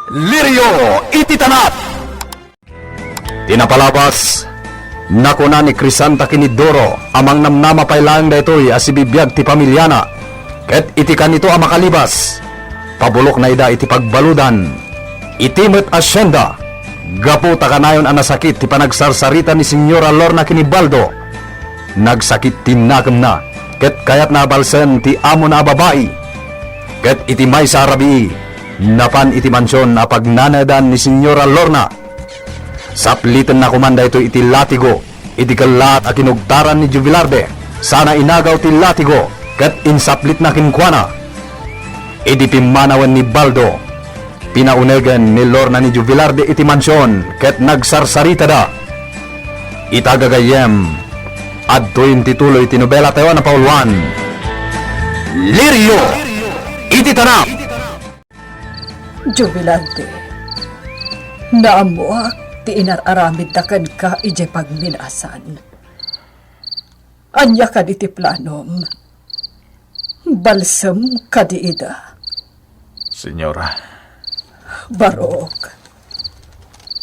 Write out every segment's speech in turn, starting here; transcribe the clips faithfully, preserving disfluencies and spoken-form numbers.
Lirio iti tanap! Ti napalabas, nakuna ni Crisanta ken ni Doro a mangnamnama pay laeng daytoy a sibibiag ti pamiliana, ket iti kanito a makalibas, pabulokna ida iti pagbaludan iti met a sienda. Gapu ta kanayon a nasakit ti panagsarsarita ni Señora Lorna ken ni Baldo, nagsakit ti nakemna ket kayatna a balsen ti amona a babai. Ket iti maysa a rabii, napan iti mansion a pagnanaedan ni Señora Lorna. Saplitenna koman daytoy iti latigo iti kellaat a kinugtaran ni Jubilarde, sana inagaw ti latigo ket insaplitna kenkuana. Idi pimmanawen ni Baldo, pinaunegen ni Lorna ni Jubilarde iti mansion ket nagsarsaritada. Ita gagayyem, adtoyen ti tuloy ti nobela tayo a napauluan, Lirio iti Tanap. Jubilante, naammoak ti inar-aramidda kenka idiay pagminasan. Ania kadi ti planom? Balsem kadi ida? Señora. Barok,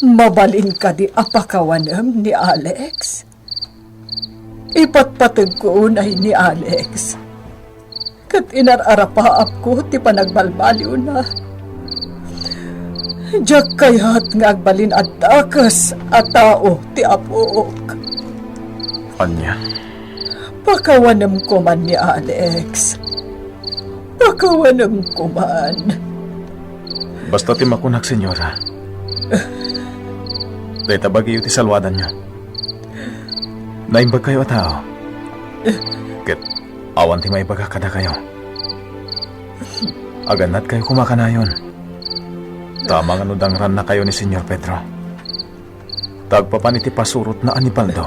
mabalin kadi a pakawanem ni Alex? Ipatpategko unay ni Alex. Ket inar-arapaapko ti panagbalbaliwna. Diak kayat nga agbalin a dakes a tao ti apok. Ania? Pakawanem koman ni Alex. Pakawanem koman. Basta ti makunak, Señora. Dayta bagiyo ti salwadanyo. Naimbag kayo a tao. Ket awan ti maibaga kadakayo. Agannad kayo koma kanayon. Ta amangan no dangranna kayo ni Señor Pedro. Ta agpapan iti pasurotna a ni Baldo,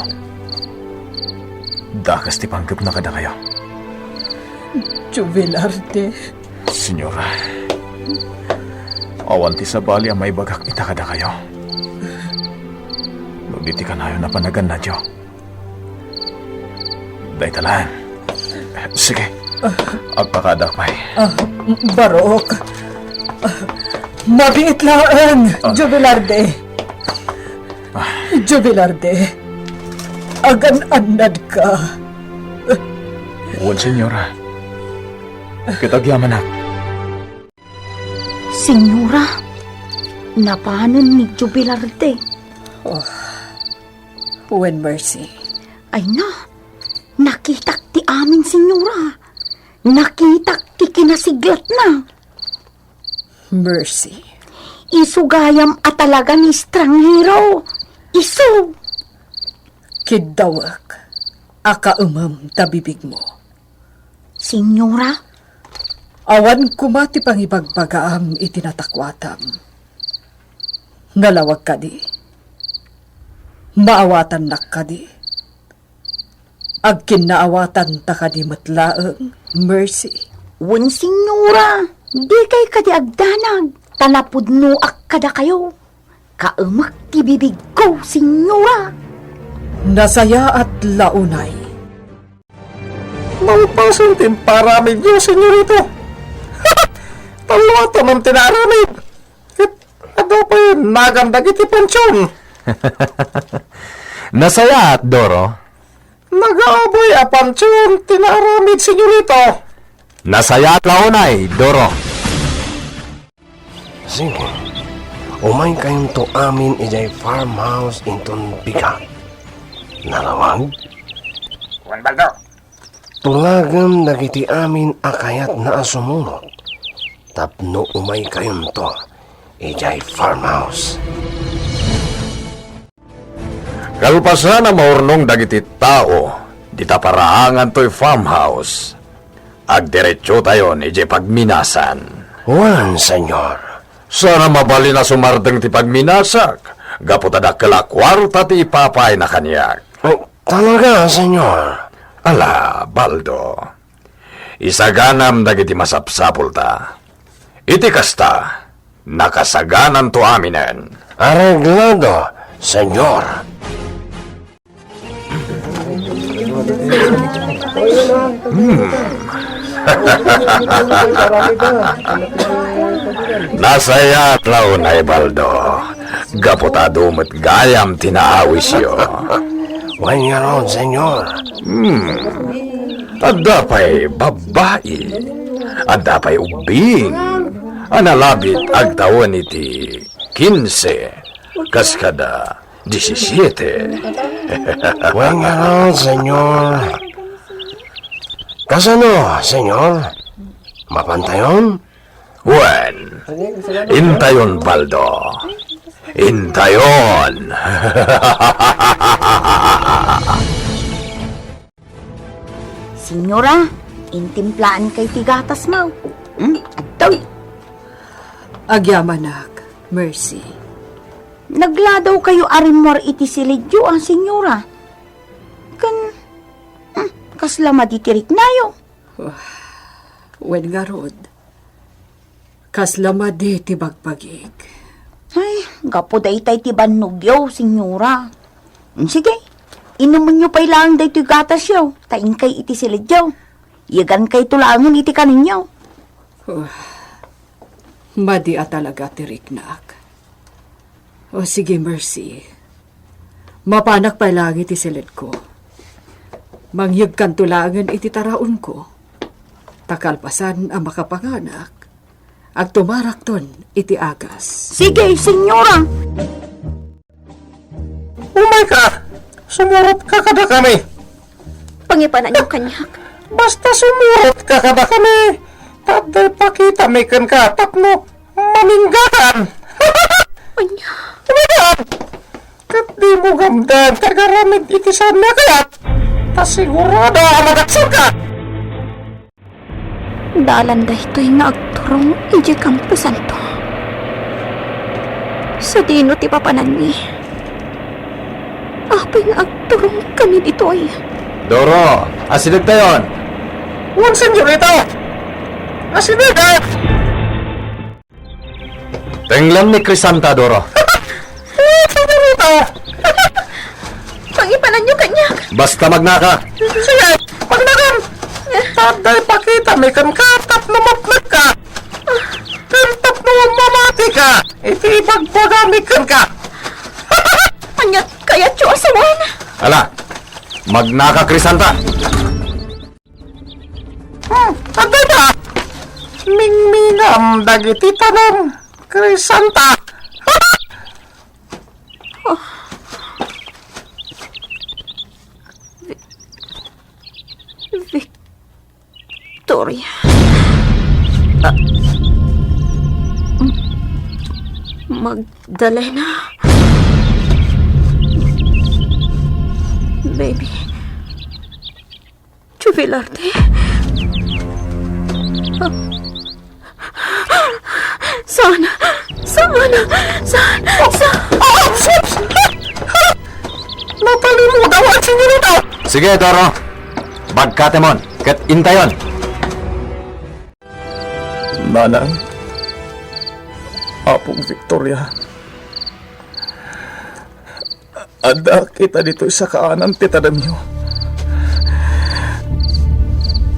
dakes ti panggepna kadakayo. Jubilarte. Señora, awan ti sabali a maibagak ita kadakayo. No di ti kanayon a panagannadyo. Dayta laeng. Sige. Agpakaadak pay. Ah, Barok. Ah, mabiit laeng, Ah. Jubilarde. Ah. Jubilarde. Agan-annadka. Wen, señora. Ket agyamanak. Señora, napanen ni Jubilarte. Oh, wen, Mercy. Ay na, nakitak ti amin, Señora. Nakitak ti kinasiglatna. Mercy. Isu gayam a talaga ni estranghero. Isu. Kiddawek a kaemem ta bibigmo. Señora? Awan koma ti pangibagbagaam iti natakuatam. Nalawag kadi? Maawatannak kadi? Agkinnaawatanta kadi met laeng, Mercy? Wen, señora, dikay kadi agdanag, ta napudnoak kadakayo. Kaemek ti bibigko, señora. Nasayaat la unay. Malpasen ti imparamidyo, señorito. Tallo a tanem ti naaramid. Ket adu pay nagan dagiti pansion. Nasayaat, Doro. Nagaabay a pansion ti naaramid, señorito. Nasayaat la unay, Doro. Sige. Umaykayonto amin idiay farmhouse inton bigat. Nalawag? Wen, Baldo. Tulagem dagiti amin a kayatna a sumulot tapno umaykayonto idiay farmhouse. Kalpasan a maurnong dagiti tao dita paraangan toy farmhouse, agdiretsotayon idiay pagminasan. Wen, señor. Sana mabalin a sumardeng ti pagminasak, gapu ta dakkel a kuarta ti ipapaayna kaniak. Oh, talaga, señor? Ala, Baldo. Isaganam dagiti masapsapulta. Iti kasta, nakasagananto aminen. Areglado, señor. Hmm. Nasayaat la unay, Baldo, gapu ta adu met gayam ti naawisyo. Wen ngarud, Senyor. Hmm. Adda pay babbai, adda pay ubbing a nalabit agtawen iti kinse, kas kada disisiete. Wen ngarud, Senyor. Kasano, Senyor? Mapantayon? Wen, intayon, Baldo. Intayon. Senyora, intimplaankayo ti gatasmo. Hmm, adtoy. Agyamanak, Mercy. Nagladaw kayo a rimmuar iti silidyo, a, Senyora. Ken, hmm, kasla madi ti riknayo. Wen ngarud, kasla madi ti bagbagik. Ay, gapu daytay ti bannogyo, Senyora. Sige, inumenyo pay laeng daytoy gatasyo, ta inkay iti silidyo. Yegankayto laengen iti kanenyo. Oh, madi a talaga ti riknak. O sige, Mercy. Mapanak pay laeng iti silidko. Mangyegkanto laengen iti taraonko. Ta kalpasan a makapanganak, agtumarakton iti agas. Sige, Senyora. Umayka! Sumurotka kadakami! Pangipananyo kaniak. Basta sumurotka kadakami, ta adda ipakitami kenka tapno maninggakan. Ania? Umayka! Ket dimo gamdan ti agaramid iti saan a kayat, ta sigurado a madakselka. Dalan daytoy nga agturong idiay kamposanto. Sadino ti papananmi? Apay nga agturongkami ditoy? Doro, asidegtayon. Wen, senyorita. Asideg, a! Tenglen ni Crisanta, Doro. Senyorita! Pangipananyo kaniak. Basta magnaka. Sige, magnakam. Ta adda ipakitami kenka tapno mapnekka. Ken tapno mamatika iti ibagbagami kenka. Ania ti kayatyo a sawen? Ala, magnaka, Crisanta. Hmm, adda ita. Mingmingam dagiti tanem, Crisanta. Vi-, Victoria. Ah, M-, Magdalena. Baby. Jubilarte? Saan? Saan? Saan? Saan? Natalimudaw, senyorita! Sige, Doro. Bagkatemon, ket intayon. Nanang, Apong Victoria, addaak ita ditoy sakaanan ti tanemyo.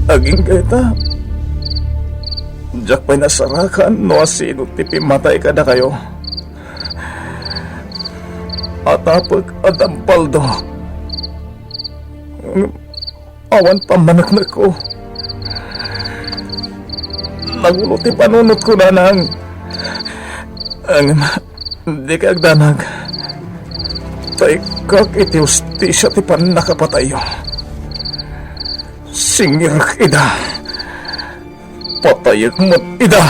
Agingga ita, diak pay nasarakan no asino ti pimmatay kadakayo. Atapek a dampaldo. Awan pammaneknekko. Nagulo ti panunotko, nanang. Ngem dika agdanag. Ta ikkak iti hustisia ti pannakapatayyo. Singirek ida. Patayek met ida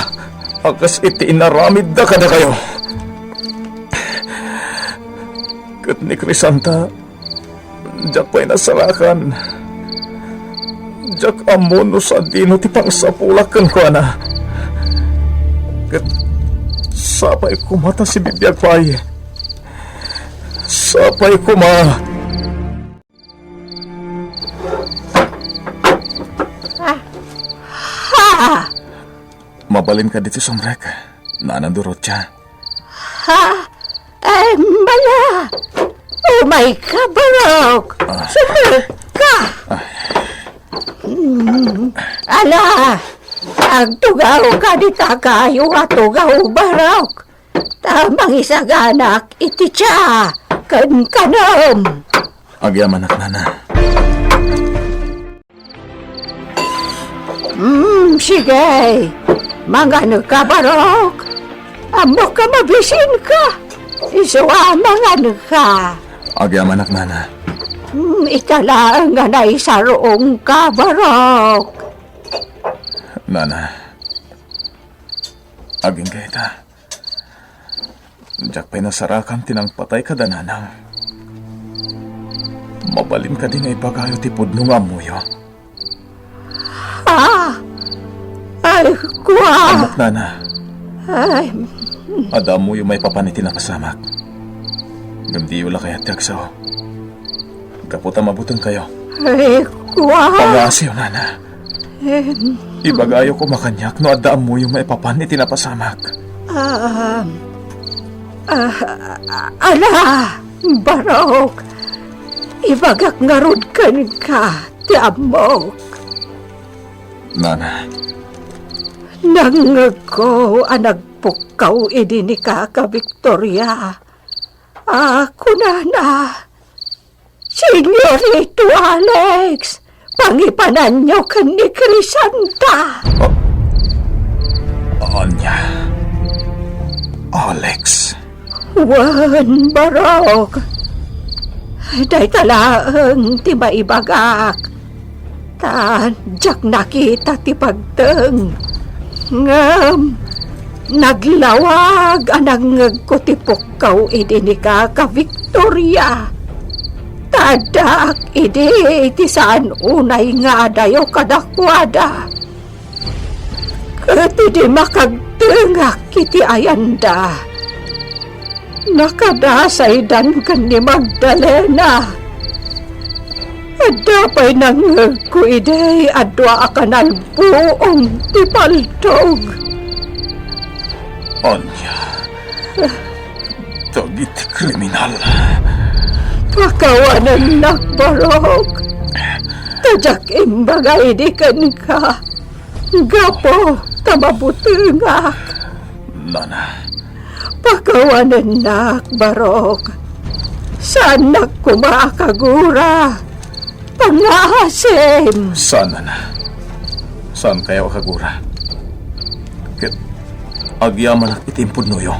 a kas iti inaramidda kadakayo. Ket ni Crisanta, diak pay nasarakan. Diak ammo no sadino ti pangsapulak kenkuana. Ket sapay koma ta sibibiag pay. Sapay koma. Ah. Ha! Mabalinka ditoy sumrek, Nanang Dorotia. Ha? Ay, mala! Umayka, barok! Ah. Sumrekka! Ah. Mm. Ala! Agtugawka dita kayo a tugaw, Barok, ta mangisaganak iti tia ken kanem. Agyamanak, nana. Hmm, sige. Manganka, Barok. Ammok a mabisinka. Isu a manganka. Agyamanak, nana. Hmm, ita laeng nga naisarungka, Barok. Nana, agingga ita. Diak pay nasarakan ti nangpatay kada nanang. Mabalin kadi nga ibagayo ti pudno nga ammoyo? Ah! Ay, kua! Ammok, nana. Ay. Adda ammoyo maipapan iti napasamak. Ngem diyo la kayat ti agsao. Gapu ta mabutengkayo. Ay, kua! Pangaasiyo, nana. Em. Ibagayo koma kaniak no adda ammoyo maipapan iti napasamak. Ah, ah, ala, Barok. Ibagak ngarud kenka ti ammok. Nana. Nangngegko a nagpukkaw idi ni Kaka Victoria. A, kunana, "Señorito Alex, pangipananyo ken ni Crisanta." Ah, ania? Alex? Wen, Barok. Dayta laeng ti maibagak. Ta diak nakita ti pagteng. Ngem naglawag a nangngegko ti pukkaw idi ni Kaka Victoria. Ta addaak idi ti saan unay nga adayo kadakuada. Ket idi makagtengak iti ayanda, nakadasaydan ken ni Magdalena. Adda pay nangngegko idi a dua a kanalbuong ti paltog. Ania? Dagiti kriminal. Pakawanennak, Barok. Ta diak imbaga idi kenka. Gapu ta mabutengak. Nana. Pakawanennak, Barok. Saannak koma a kagura. Pangaasim. Saan, nana. Saankayo a kagura. Ket agyamanak iti impudnoyo.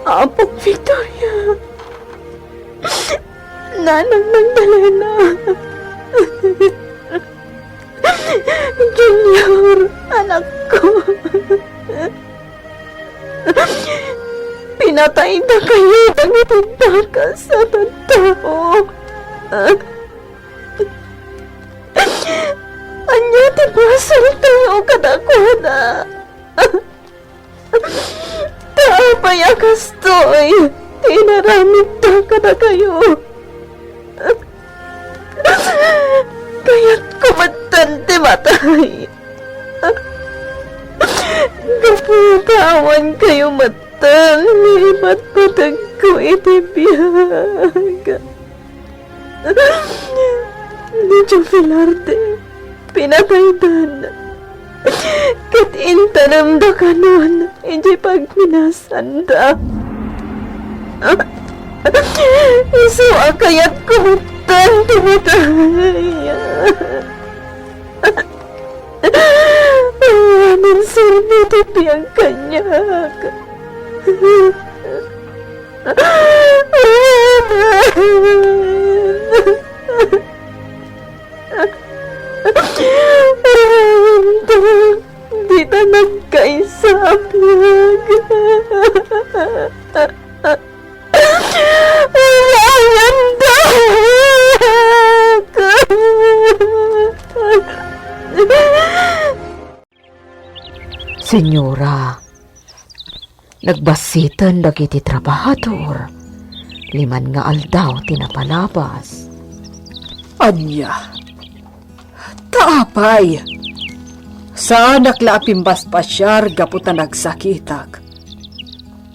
Apok Victoria. Nanang Magdalena. Junior, anakko. Pinatayda kayo dagiti dakes a tattao. Ania ti basoltayo kadakuada? Ta apay a kastoy ti inaramidda kadakayo? Kayatko metten ti matay. Gapu ta awan kayo metten nga imatmategko iti biag. Ni Joe Velarde, pinataydan. Ket intanemda kanon idiay pagpinasanda. Isu a kayatko metten ti matay. Awanen serbi ti biag kaniak. Awanen. Awanen. Dita nagkaysa a biag. Awanen. Senyora, nagbassiten dagiti trabahador. Liman nga aldaw ti napalabas. Ania? Ta apay? Saanak la a pimbaspasiar gapu ta nagsakitak.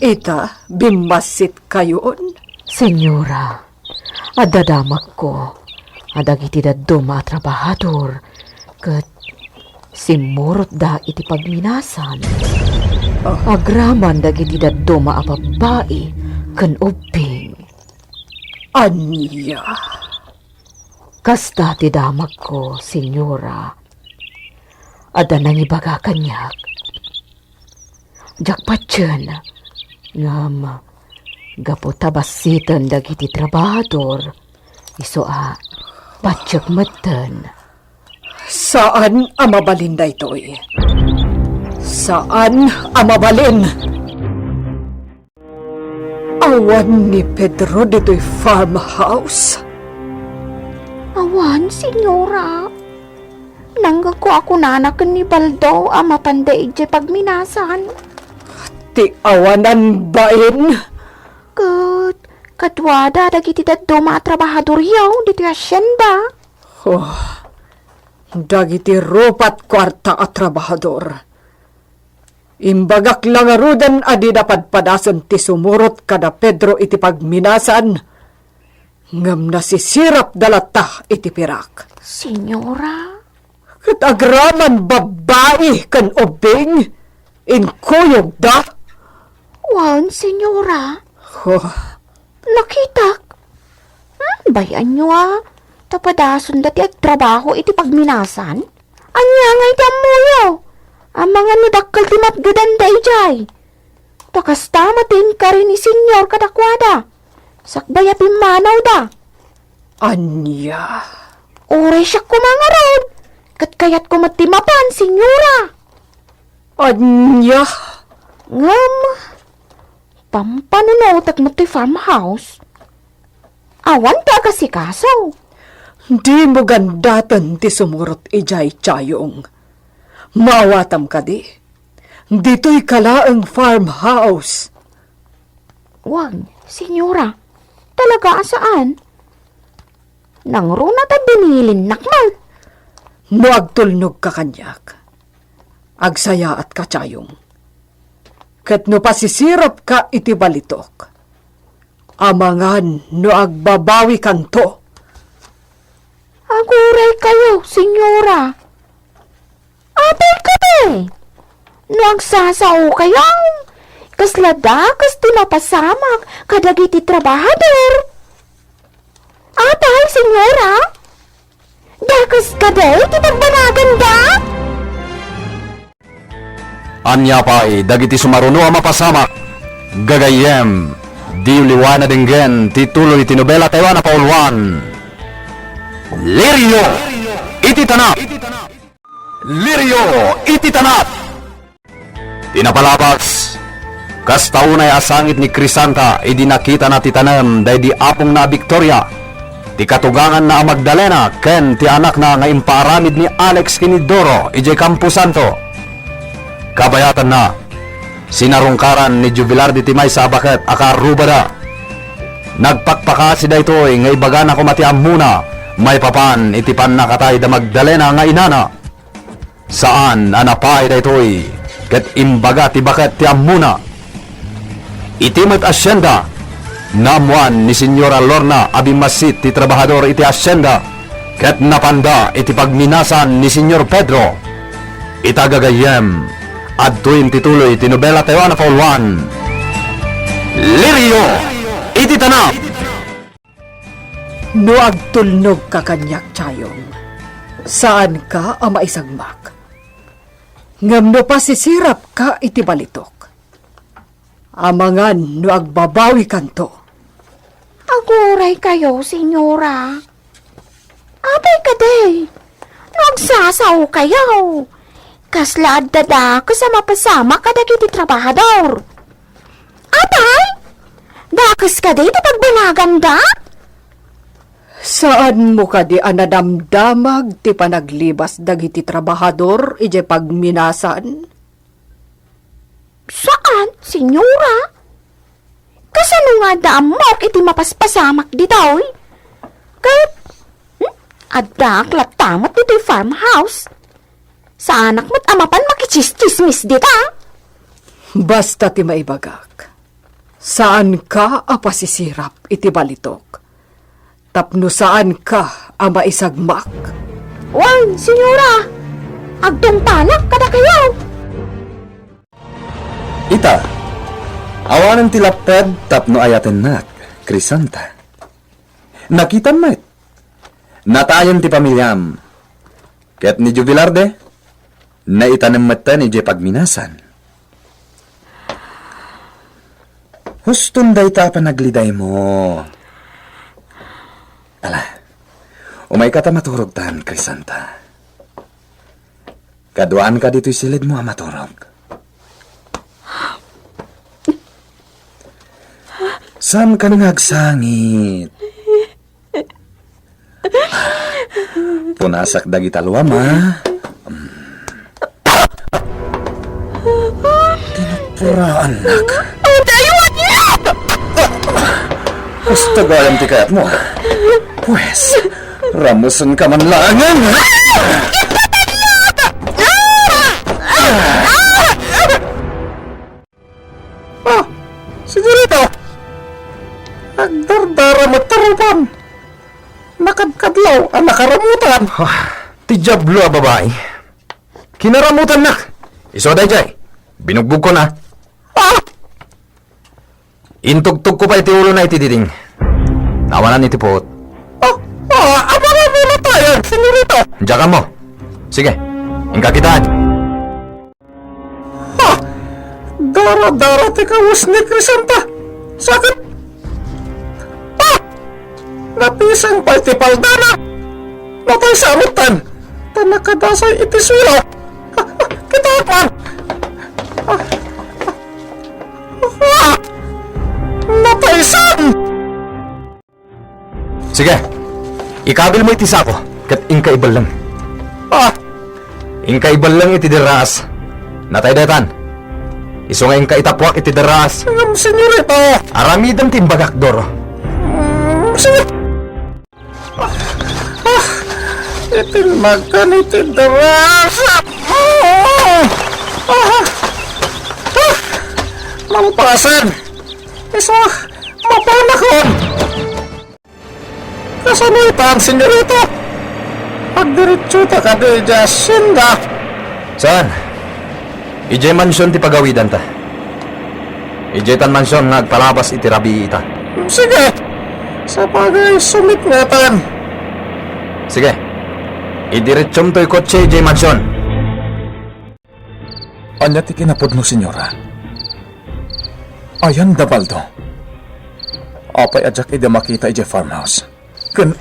Ita, bimmassitkayon? Senyora, adda damagko a dagiti dadduma a trabahador Ket simmurotda iti pagminasan. Agraman dagiti dadduma a babbai ken ubbing. Ania? Kasta ti damagko, Senyora. Adda nangibaga kaniak. Diak patien, ngem gapu ta bassiten dagiti trabahador, isu a patiek metten. Saan a mabalin daytoy. Saan a mabalin. Awan ni Pedro ditoy farmhouse? Awan, Senyora. Nangngegko a kunana ken ni Baldo a mapanda idiay pagminasan. Ti awanan bain? Ket kaduada dagiti dadduma a trabahadoryo ditoy hacienda. Oh, dagiti rupat kuarta a trabahador. Imbagak la ngaruden a dida padpadasen ti sumurot kada Pedro iti pagminasan, ngem nasisirapda latta iti pirak. Senyora? Ket agraman babbai ken ubbing, inkuyogda. Wen, Senyora. Oh. Nakitak. Hmm, bay-anyo a, ta padasenda ti agtrabaho iti pagminasan. Ania ngay ti ammoyo? Amangan no dakkel ti matgedanda idiay. Ta kasta met ti inkari ni Senyor kadakuada, sakbay a pimmanawda. Ania? Uray siak koma ngarud, ket kayatko met ti mapan, Senyora. Ania? Ngem, pampanunotek met ti farmhouse. Awan ti agasikaso. Dimo gandaten ti sumurot idiay, Chayong. Maawatam kadi? Ditoyka laeng farmhouse. Wen, Senyora. Talaga a saan. Nangruna ta binilinnak man. No agtulnogka kaniak, agsayaatka, Chayong. Ket no pasisirapka iti balitok, amangan no agbabawikanto. Aguraykayo, Senyora. Apay kadi? No agsasaokayo, kasla dakes ti mapasamak kadagiti trabahador. Apay, Senyora? Dakes kadi ti pagbanaganda? Ania pay dagiti sumaruno a mapasamak? Gagayyem, diyo liwaen a denggen ti tuloy ti nobelatayo a napauluan, Lirio iti Tanap. Lirio iti Tanap. Ti napalabas, kasta unay a sangit ni Crisanta idi nakitana ti tanem daydi apongna a Victoria, ti katuganganna a Magdalena ken ti anakna nga impaaramid ni Alex ken ni Doro idiay Camposanto. Kabayatanna, sinarungkaran ni Jubilardi ti maysa a baket a kaarrubada. Nagpakpakasi daytoy nga ibagana koma ti ammona maipapan iti pannakatay da Magdalena nga inana. Saan a napaay daytoy, ket imbaga ti baket ti ammona. Iti met asienda, naammoan ni Senyora Lorna a bimmassit ti trabahador iti asienda, ket napanda iti pagminasan ni Senyor Pedro. Ita gagayyem, adtoyen ti tuloy ti nobelatayo a napauluan, Lirio iti Tanap. No agtulnogka kaniak, Chayong, saanka a maisagmak. Ngem no pasisirapka iti balitok, amangan no agbabawikanto. Aguraykayo, Senyora. Apay kadi, no agsasaokayo, kasla adda dakes a mapasamak kadagiti trabahador. Apay? Dakes kadi ti pagbanaganda? Saanmo kadi a nadamdamag ti panaglibas dagiti trabahador idiay pagminasan? Saan, Senyora. Kasano nga adda ammok iti mapaspasamak ditoy? Ket, hmm, addaak latta met ditoy farmhouse. Saanak met a mapan makichischismis dita. Basta ti maibagak, saanka a pasisirap iti balitok tapno saanka a maisagmak. Wen, Senyora, agtungpalak kadakayo. Ita, awanen ti lapped tapno ayatennak, Crisanta. Nakitam met. Natayen ti pamiliam. Ket ni Jubilarde, naitanem metten idiay pagminasan. Huston dayta a panaglidaymo. Ala, umayka ta maturogtan, Crisanta. Kaduaanka ditoy silidmo a maturog. Saankan nga agsangit. Punasak dagita luam, a. Tinupuraannak. Gusto gayam ti kayatmo, a. Pues, ramusenka man laengen, a. Ah, senyorita! Agdardara met ta rupan. Nakadkadlaw a nakaramutan. Ah, ti diablo a babai. Kinaramutannak. Isu a daydiay. Binugbogkon, a. Ah! Intugtogko pay ti ulona iti diding. Nawanan iti puot. Ah, ah, amo nga natayan, senyorita. Diakanmo. Sige, inka kitaen. Ah! Dara-dara ti kawes ni Crisanta. Sakit! Ah! Napisang pay ti paldana. Natay sa amutan. Ta nakadasay iti suelo. Ah, ah, kitaek man. Ah, ah, ah. Nataysan! Sige, ikabilmo iti sako, ket inka ibelleng. Ah! Inka ibelleng iti derraas. Natay daytan. Isu nga inka itappuak iti derraas. Ngem, senyorita. Aramidem ti imbagak, Doro. Mm, sige. Ah, ah, iti nagan iti derraas. Ah, ah, ah, malpasen. Isu, mapanakon. Kasano itan, senyorita? Agdiretsota kadi idiay hacienda? Saan? Idiay mansion ti pagawidanta. Idiay tan mansion nga agpalabas iti rabii ita. Sige. Sabagay, sumit ngatan. Sige. Idiretsomto ti kotse idiay mansion. Ania ti kinapudno, senyora? Ayan da Baldo. Apay a diak ida makita idiay farmhouse? Ken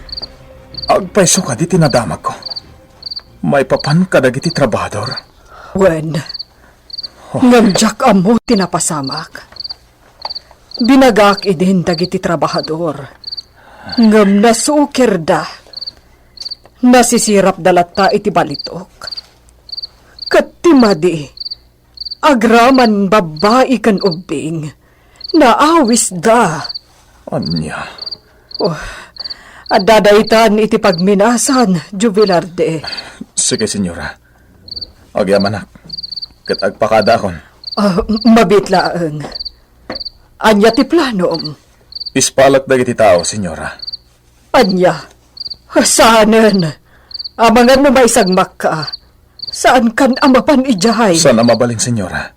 agpayso kadi ti nadamagko maipapan kadagiti trabahador? Wen, ngem diak ammo ti napasamak. Binagak idin dagiti trabahador, ngem nasukirda. Nasisirapda latta iti balitok. Ket ti madi, agraman babbai ken ubbing, naawisda. Ania? Oh, adda daytan iti pagminasan, Jubilarde. Sige, senyora. Agyamanak, ket agpakadaakon. Ah, mabiit laeng. Ania ti planom? Ispalek dagiti tao, senyora. Ania? Saanen. Amangan no maisagmakka. Saankan a mapan idiay. Saan a mabalin, senyora.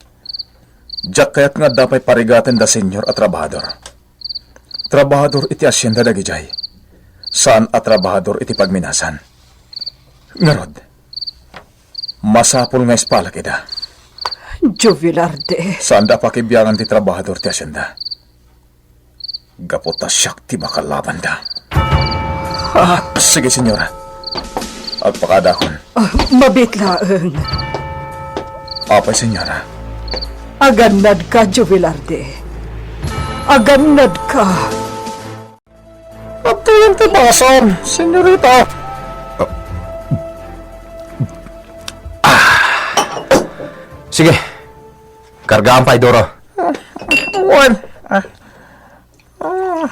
Diak kayat nga adda pay parigaten da senyor a trabahador. Trabahador iti hacienda dagidiay. Saan a trabahador iti pagminasan. Ngarud, masapul nga ispalek ida. Jubilarde. Saanda a pakibiangan ti trabahador ti hacienda. Gapu ta siak ti makalabanda. Ah, sige, senyora. Agpakadakon. Ah, mabiit laeng. Apay, senyora? Agannadka, Jubilarde. Agannadka. Adtoyen ti basam, senyorita. Ah. Sige. Kargaan pay, Doro. Ah, wen. Ah. Ah.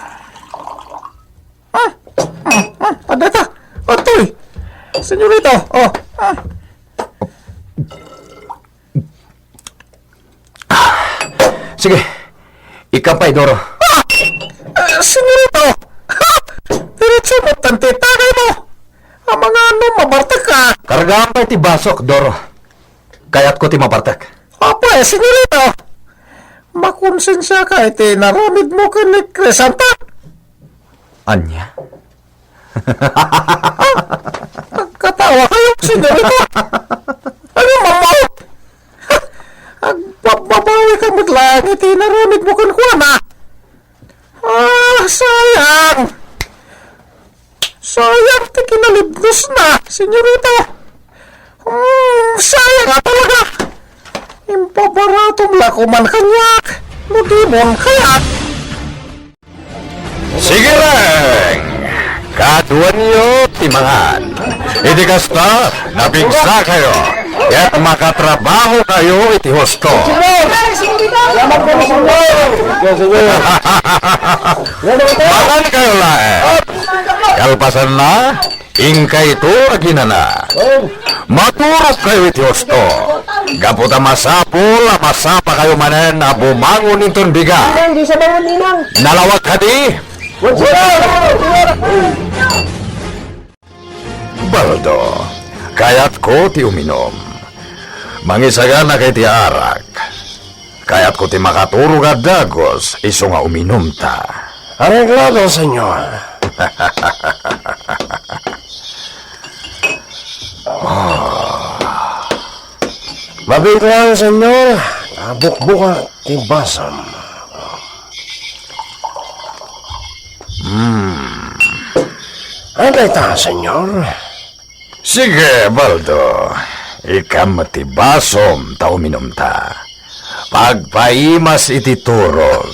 Ah. Ah. Ah. Adda ta. Adtoy. Senyorita. Oh. Ah. Sige. Ikkan pay, Doro. Ah! Eh, senyorita. Ha? Diretso met ti tagaymo. Amangan no mabartekka. Karga Agampa iti basok, Doro. Kayatko ti mabartek. Apay, senyorita, makonsensiaka iti naramidmo ken ni Crisanta? Ania? Nagkatawa kayo, senyorita. Ano, mamaw? Agbababawi ka met laeng iti naramidmo kenkuana. Ah, sayang. Sayang ti kinalibnosna, senyorita. Hmm, sayang a talaga. Impabaratom la koman kaniak no dimon kayat. Sige, Reng! Kaduanyo ti mangan. Iti kasta, napigsakayo, ket makatrabahokayo iti husto. Mangankayo laeng. Kalpasanna, inkayto a ginana. Maturogkayo iti husto. Gapu ta masapul a masapakayo manen a bumangon inton bigat. Nalawag kadi? Baldo, kayatko ti uminum. Mangisaganaka iti arak. Kayatko ti makaturog a dagus isu nga uminumta. Areglado, senyor. Ah. Mabiit lang, senyor. Bukbukak ti basam. Hmm. Ano ta, senyor? Sige, Baldo. Ikam ti basom ta uminumta. Pagpaimas iti turog.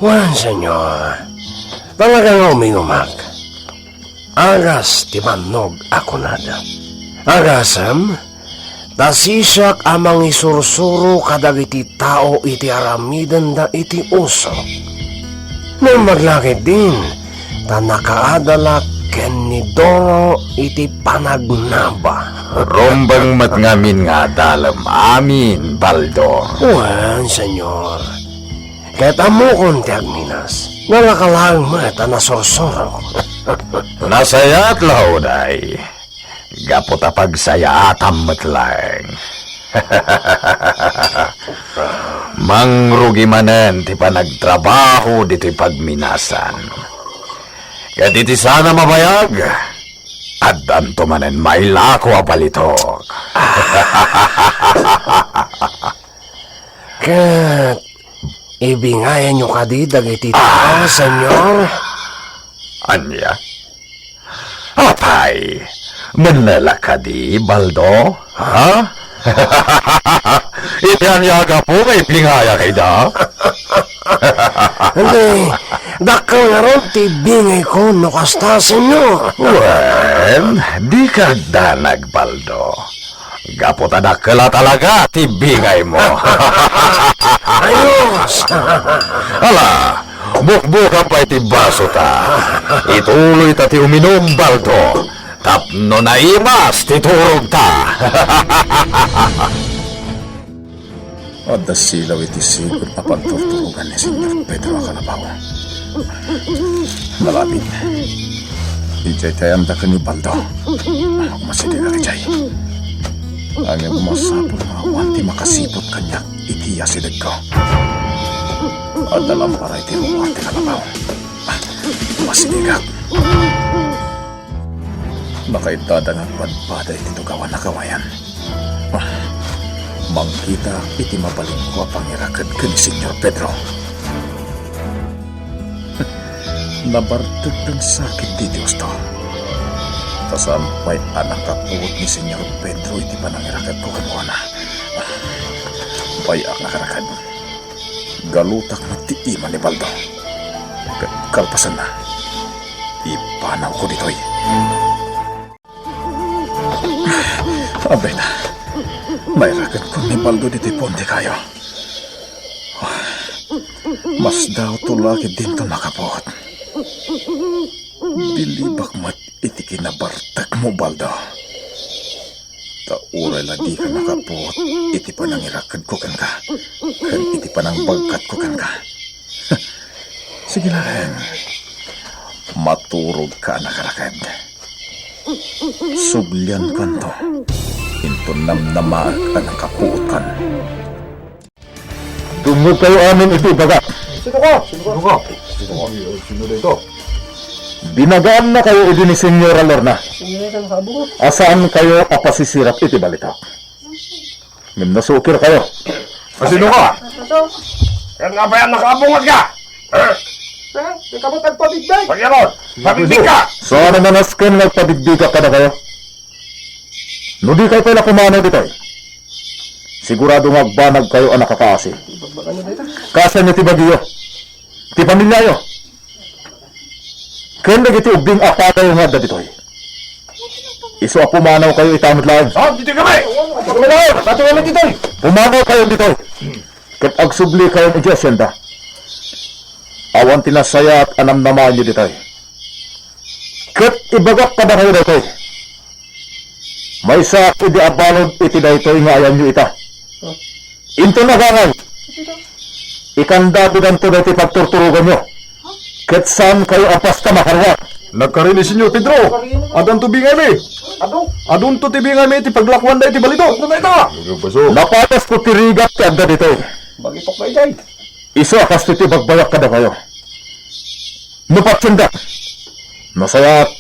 Wen, senyor. Talaga nga uminumak. Agas ti bannog a kunada. Agasem, ta sisiak a mangisursuro kadagiti tao iti aramidenda iti usok. Naimbag la ketdin, ta nakaadalak ken ni Doro iti panagnaba. Rumbeng met ngamin nga adalem amin, Baldo. Wen, senyor. Ket ammokon ti agminas. Nalaka laeng met a nasursurok. Nasayaat la, uday. Gapu ta pagsayaatam met laeng. Mangrugi manen ti panagtrabaho ditoy pagminasan. Ket iti sana mabayag, addanto manen mailako a balitok. Ket ibingayanyo kadi dagiti tao, senyor? Ania? Apay, mennelak kadi, Baldo? Ha? Iti ania a gapu nga ibingayaka ida? Hindi, dakkel ngarud ti bingayko no kasta, senyor. Wen, dika agdanag, Baldo. Gapu ta dakkel a talaga ti bingaymo. Ayos! Ala, bukbukan pay ti basota. Ituloyta ti uminum, Baldo, tapno naimas ti turogta. Adda silaw iti sigud a panturturogan ni Señor Pedro a kalabaw. Nalabit. Idiay ti ayanna ken ni Baldo. Masidegak idiay. Ngem masapul nga awan ti makasiput kaniak iti asidegko. Adda lampara iti ruar ti kalabaw. Masidegak. Nakaitadangak padpada iti tugawan a kawayan. Ah, mangkitaak iti mabalinko a pangiraked ken ni Señor Pedro. Nabartek ti sakit ti Dios to. Ta saan pay a nakapuot ni Señor Pedro iti panangiraked ko kenkuana. Bay-ak nga karaked. Galutak met ti ima ni Baldo. Ket kalpasanna, ipanawko ditoy. Abay na, nairakedko ni Baldo ditoy puon ti kayo. Masdaawto la ketdin ta makapuot. Bilibak met iti kinabartekmo, Baldo. Ta uray la dika nakapuot iti panangirakedko kenka, ken iti panangbagkatko kenka. Sige laeng, maturogka a nakaraked. Subliankanto. Inton namnamaek a nakapuotkan. Dumngegkayo amin iti ibagak. Sino ka? Sino ka? Sino ka? Sino dito? Binagaannakayo idi ni Señora Lorna. Sino dito nakabungot? A saankayo a pasisirap iti balitak. Ngem nasukirkayo. A sino ka? Ano? Kaya nga ba yan, nakaabungan ka? Ha? Ha? Ikaw ba tagpabigday? Pagyaron! Pabigbig ka! Saan a nanasken nga agpabigbigak kadakayo? No di kayo pay la pumanaw ditoy, sigurado nga agbanagkayo a nakakaasi. Kasano ti bagiyo? Ti pamiliayo? Ken dagiti ubbing a pagayo nga adda ditoy. Isu a pumanawkayo ita met laeng. Saan ditoy kami? Pati kami ditoy. Pumanawkayo ditoy. Ket agsublikayon iti asienda. Awan ti nasayaat a namnamaenyo ditoy. Ket ibagak kadakayo daytoy. Maysa idi a balud iti daytoy nga ayanyo ita. Inton agangay, ikandabidanto daytoy pagturturoganyo. Ket saankayo a basta makaruar. Nagkari ni Señor Pedro. Addanto bingaymi. Adunto ti bingaymi iti paglakuan daytoy balito. Napayasko ti rigat ti adda ditoy. Isu a kastoy ti ibagbayak kadakayo. No patiendak, nasayaat.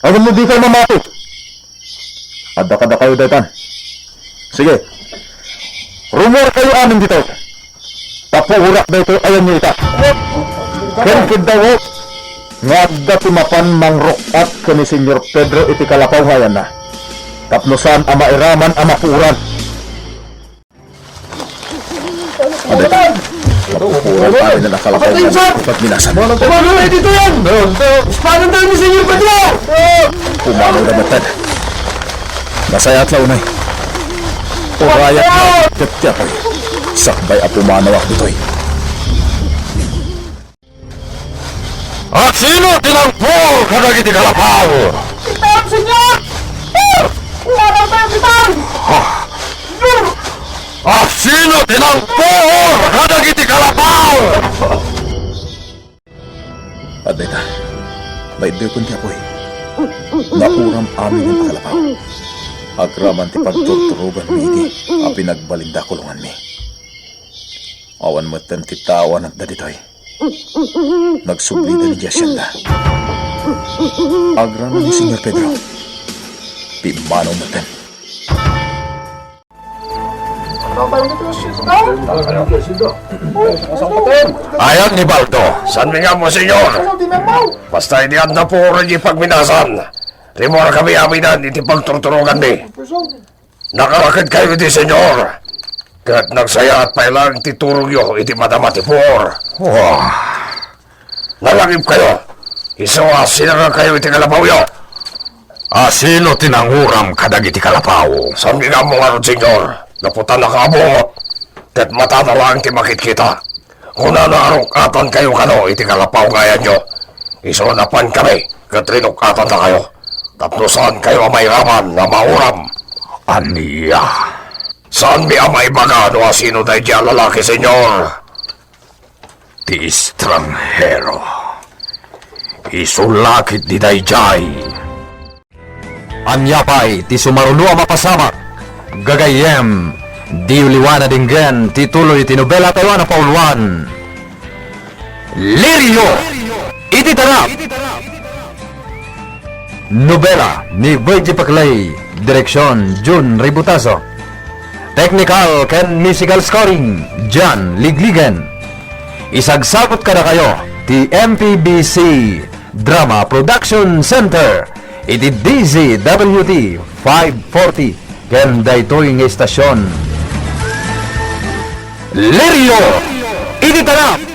Ngem no dikayo mamati, adda kadakayo daytan. Sige, rumuarkayo amin ditoy. Tapuorak daytoy ayanyo ita. Ken kiddaw nga adda ti mapan mangruk-at ken ni Señor Pedro iti kalapaw nga ayanna, tapno saan a mairaman a mapuoran. Adda. Mapupuran tayo na nakalapaw nga pagminasan. Ano na dito yan? Espada tayo ni Senyor Pedro! Pumanaw na matan. Nasayaat la unay. Urayat na ket ti apoy. Sakbay a pumanawak ditoy. Asino ti nangpuor kadagiti kalapaw? Itan, Señor! Itan! Itan! Asino ti nangpuor kadagiti kalapaw? Adda ita, maiddepen ti apoy. Nauram amin a kalapaw. Agraman ti pagturturoganmi idi a pinagbalinda kulonganmi. Awan metten ti tao a nagda ditoy. Nagsublida idiay asienda. Agraman ni Senyor Pedro. Pimmanaw metten. Ayan ni Baldo. Saanmi nga ammo, Senyor. Basta idi adda puor idiay pagminasan, rumuarkami amin iti pagturturoganmi. Nakarakedkayo iti Senyor, ket nagsayaat pay laeng ti turogyo iti madama ti puor. Wah! Nalangipkayo, isu a sinangakayo iti kalapawyo. Asino ti nanguram kadagiti kalapaw? Saanmi nga ammo ngarud, Senyor, gapu ta nakaabungot, ket matana laeng ti makitkita. Kunana a ruk-atankayo kano iti kalapaw nga ayanyo. Isu a napankami ket rinuk-atannakayo, tapno saankayo a mairaman a mauram. Ania? Saanmi a maibaga no asino daydiay a lalaki, Senyor. Ti estranghero. Isu la ketdi daydiay. Ania pay ti sumaruno a mapasamak? Gagayyem, diyo liwan a denggen ti tuloy ti nobela tayo a napauluan, Lirio iti Tarap. Nobela ni Virgie Paclay, direksyon Jun Ributaso. Technical ken musical scoring, John Ligligen. Isagsagod kadakayo ti M P B C Drama Production Center iti D Z W T five forty ken daytoy nga istasyon. Lirio iti Tarap!